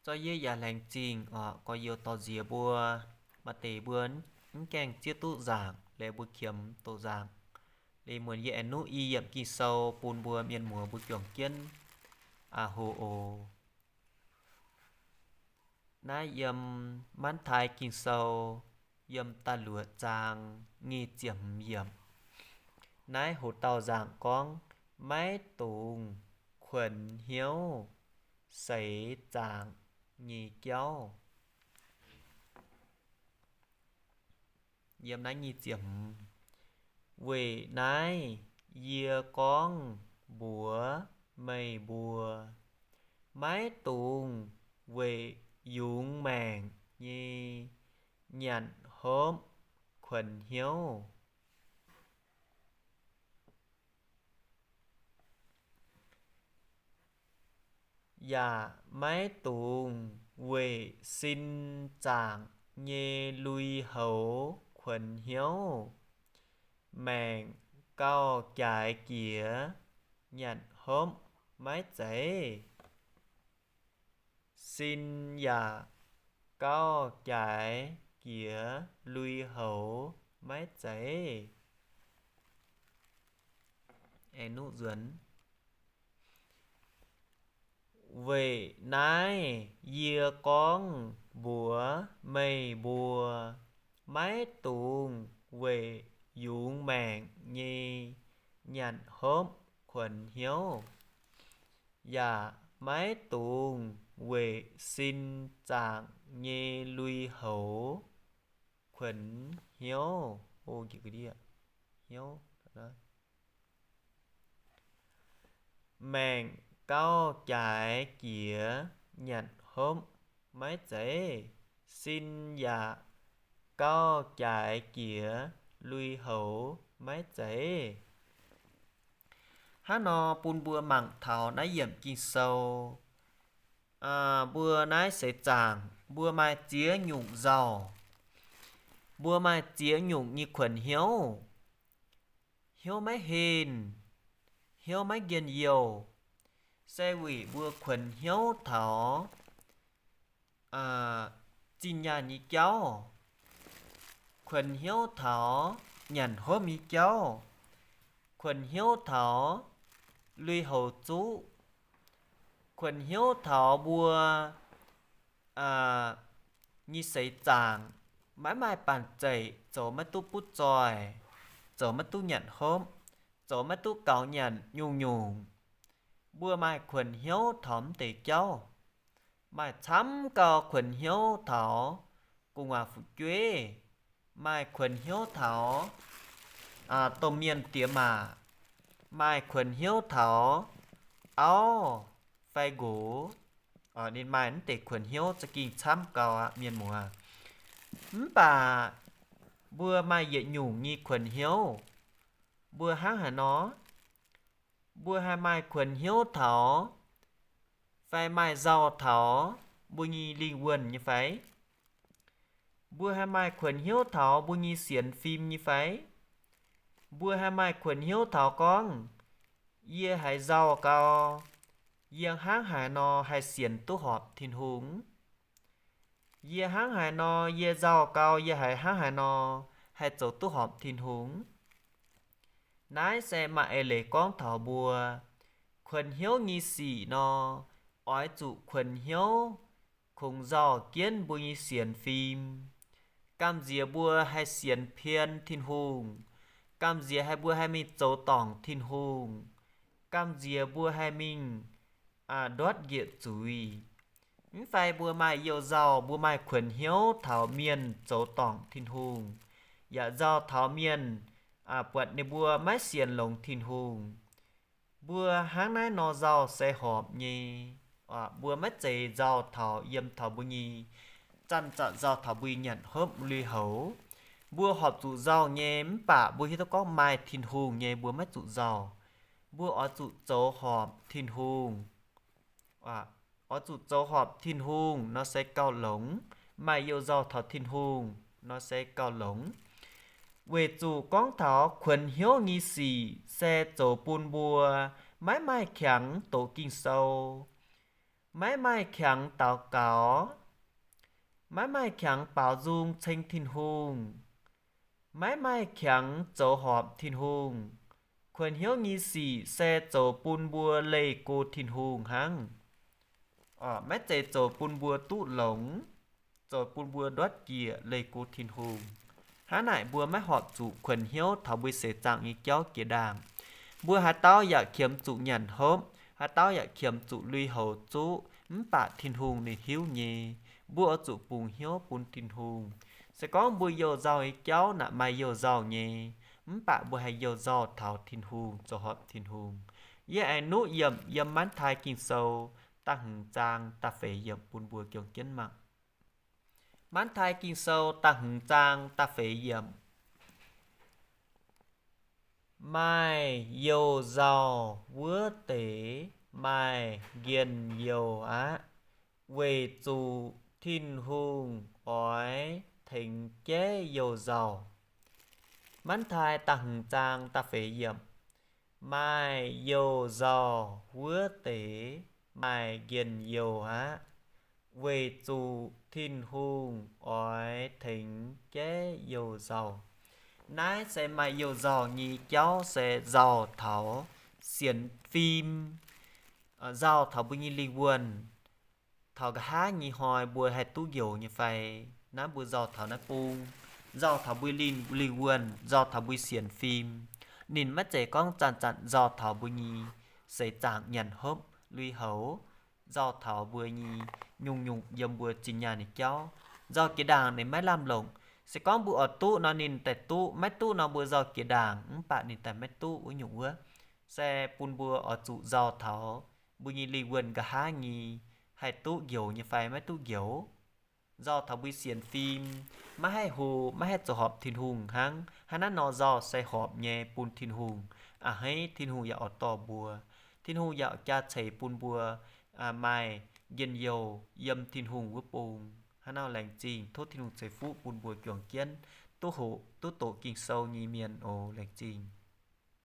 Zorqv yie yaac laengz zingh oc, gorx-youz dorh nziex mbuo. Maaih deix mbuo mv gaengh zieqv duqv nzaangc, liuz mbuo qiemx doqc nzaangc. Liuz muonz yie aengx nuqv i yiemc Ging-Sou bun mbuo mienh muoz mbuo juangc jienv a'hox oc. Naaiv yiem Matv^taai Ging-Sou, yiem da'luoqc zaang nyic ziepc hmz yiemc. Naaiv hoc dauh nzaangc gorngv, maiv dungx kuonx hnyouv seix zaangc nyei jauv. Yiem naaiv nyic ziepc hmz, weic naaiv yie gorngv mbuox meih mbuo, maiv dungx weic yungz maengc nyei nyanc hopv kuonx hnyouv, yaac maiv dungx weic sin zaangc nyei lui-houx kuonx hnyouv. Maengc gauh jaaix jiex nyanc hopv maiv zeiz? Sin yaac gauh jaaix jiex lui-houx maiv zeiz? Weic naaiv yie gorngv mbuox meih mbuo, maiv dungx weic yungz maengc nyei nyanc hopv kuonx hnyouv, yaac maiv dungx weic sin zaangc nyei lui-houx kuonx hnyouv. Maengc gauh jaaix jiex nyanc hopv maiv zeiz? Sin yaac gauh jaaix jiex lui-houx maiv zeiz? Hnangv nor bun mbuo mangc taux naaiv yiemc Ging-Sou, mbuo naaiv seix zaangc mbuo maaih ziex nyungc nzauh. Mbuo maaih ziex nyungc nyei kuonx hnyouv. Hnyouv maiv henh, hnyouv maiv njien-youh, se weic mbuo kuonx hnyouv taux zinh nyaanh nyei jauv, kuonx hnyouv taux nyanc hopv nyei jauv, kuonx hnyouv taux lui-houx zuqv, kuonx hnyouv taux mbuo nyei seix zaangc maiv maaih banh zeic zoux maiv duqv butv zoih, zoux maiv duqv nyanc hopv, zoux maiv duqv gaux nyanc nyungc-nyungc. Mbuo maaih kuonx hnyouv taux mv deix jauv. Maaih camv gau kuonx hnyouv taux gu'nguaaz fu'jueiv, maaih kuonx hnyouv taux domh mienh diex maac, maaih kuonx hnyouv taux auv fai nqox. Ninh maaih mv deix kuonx hnyouv za'gengh camv gau aqv, mienh muoz. Mv baac mbuo maaih yietc nyungc nyei kuonx hnyouv. Mbuo hnangv haaix nor? Mbuo haih maaih kuonx hnyouv taux fai maaih nzauh taux mbuo nyei lingh wuonh nyei fai? Mbuo haih maaih kuonx hnyouv taux mbuo nyei sienx fim nyei fai? Mbuo haih maaih kuonx hnyouv taux gorngv, yie haiz nzauh gau, yie hnangv haaix nor haih sienx duqv horpc Tin-Hungh? Yie hnangv haaix nor, yie nzauh gau, yie haiz hnangv haaix nor haih zoux duqv horpc Tin-Hungh? Naaiv se maaih eix leiz gorngv taux mbuo kuonx hnyouv nyei sic nor, oix zuqc kuonx hnyouv kungx nzauh jienv mbuo nyei sienx fim. Gamh nziex mbuo haih sienx pien Tin-Hungh. Gamh nziex haih mbuo haih mingh zoux dorngc Tin-Hungh. Gamh nziex mbuo haih mingh ndortv njiec zuiz. Mv fai mbuo maaih you-nzauh, mbuo maaih kuonx hnyouv taux mienh zoux dorngc Tin-Hungh, yaac nzauh taux mienh buatc ninh mbuo maiv sienx longx Tin-Hungh. Mbuo hnangv naaiv nor nzauh se horpc nyei. Mbuo maiv zeiz nzauh taux yiem taux mbuo nyei, zanc-zanc nzauh taux mbuo nyei nyanc hopv lui-houx. Mbuo horpc zuqc nzauh nyei, mv baac mbuo hiuv duqv gorngv maaih Tin-Hungh nyei mbuo maiv zuqc nzauh. Mbuo oix zuqc zoux horpc Tin-Hungh. Oix zuqc zoux horpc Tin-Hungh nor se gauh longx. Maaih you-nzauh taux Tin-Hungh nor se gauh longx. Weic zuqc gorngv taux kuonx hnyouv nyei sic se zoux bun mbuo maiv maaih qangx doqc Ging-Sou, Maiv maaih qangx daux gaux, maiv maaih qangx baaux nzung ceng Tin-Hungh, maiv maaih qangx zoux horpc Tin-Hungh. Kuonx hnyouv nyei sic se zoux bun mbuo leih go Tin-Hungh hnangv. Maiv zeiz zoux bun mbuo duqv longx, zoux bun mbuo ndortv jiex leih go Tin-Hungh. Hnangv naaic mbuo maiv horpc zuqc kuonx hnyouv taux mbuo seix zaangc nyei jauv jiex ndaangc. Mbuo haaix dauh yaac qiemx zuqc nyanc hopv, haaix dauh yaac qiemx zuqc lui-houx zuqv, mv baac Tin-Hungh ninh hiuv nyei. Mbuo oix zuqc bungx hnyouv bun Tin-Hungh. Se gorngv mbuo youh nzauh nyei jauv naaic maaih youh nzauh nyei, mv baac mbuo haih youh nzauh taux Tin-Hungh, zoux horpc Tin-Hungh. Yie aengx nuqv yiemc yiem Matv^taai Ging-Sou da'hmz zaang da'feix yiemc bun mbuo juangc jienv mangc. Matv^taai Ging-Sou da'hmz zaang da'feix yiemc. Maaih youh nzauh wuov deix maaih njien-youh aqv, weic zuqc Tin-Hungh oix tengx jaiv youh nzauh. Matv^taai da'hmz zaang da'feix yiemc. Maaih youh nzauh wuov deix maaih njien-youh aqv, weic zuqc Tin-Hungh oix tengx jaiv youh nzauh. Naaiv se maaih youh nzauh nyei jauv se nzauh taux sienx fim, nzauh taux mbuo nyei lingh wuonh. Taux nqa'haav nyei hnoi mbuo haih duqv njoux nyei fai? Naaiv mbuo nzauh taux naaiv bung, nzauh taux mbuo lingh, lingh wuonh, nzauh taux mbuo sienx fim. Ninh maiv zeiz gorngv zanc-zanc nzauh taux mbuo nyei seix zaangc nyanc hopv lui-houx, nzauh taux mbuo nyei nyungc-nyungc yiem mbuo zinh nyaanh nyei jauv. Nzauh jiex ndaangc ninh maiv lamh longc. Se gorngv mbuo oix duqv nor ninh daaih duqv, maiv duqv nor mbuo nzauh jiex ndaangc mv baac ninh daaih maiv duqv wuov nyungc wuov. Se bun mbuo oix zuqc nzauh taux mbuo nyei lingh wuonh nqa'haav nyei haih duqv njoux nyei fai maiv duqv njoux. Nzauh taux mbuo sienx fim, maiv haih hlo, maiv haih zoux horpc Tin-Hungh hnangv. Hnangv naaiv nor nzauh se horpc nyei bun Tin-Hungh. A'hneiv Tin-Hungh yaac oix dorh mbuo. Tin-Hungh yaac jaa ceix bun mbuo maaih njien-youh yiem Tin-Hungh wuov bung. Hnangv naaiv laengz zingh, tov Tin-Hungh ceix fuqv bun mbuo juangc jienv duqv hoqc duqv doqc Ging-Sou nyei mienh oc. Laengz zingh.